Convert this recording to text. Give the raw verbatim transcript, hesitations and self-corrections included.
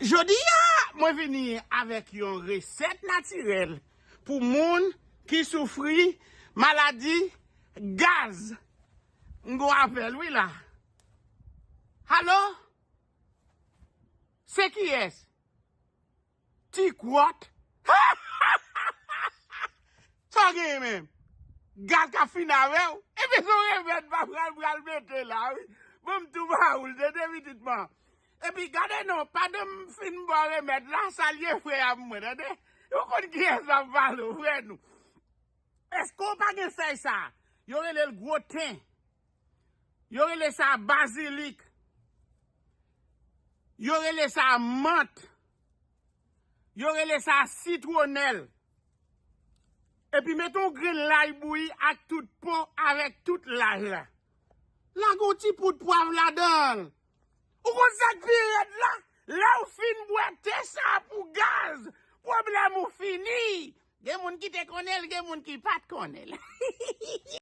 Jodi a, mwen vini avèk yon resèt natirèl pou moun ki soufri maladi gaz. M gon apèl, wi, la. Alo? Se kiyès? Ti kwòt? Sa w genyen menm? Gaz k ap fin avè w? Epi se yon remèd m pral, pral mete la, wi. Ban m tou ba ou l, tande, pitit man. Epi gade non, pandan m fin bò remèd la, salye frè a mwen, tande. Ou konn kiyès m ap pale w, frè nou. Èske w pa gen fèy sa? Yo rele l gwo ten. Yo rele sa bazilik. Yo rele sa mant. Yo rele sa sitwonèl. Epi mete yon grenn lay bouyi ak tout po avèk tout lay la. Lage yon ti poud pwav ladan l. Ou konn sa k pi rèd la? Lè w fin bwè te sa pou gaz, pwoblèm ou fini. Gen moun ki te konnen l, gen moun ki pa t konnen l.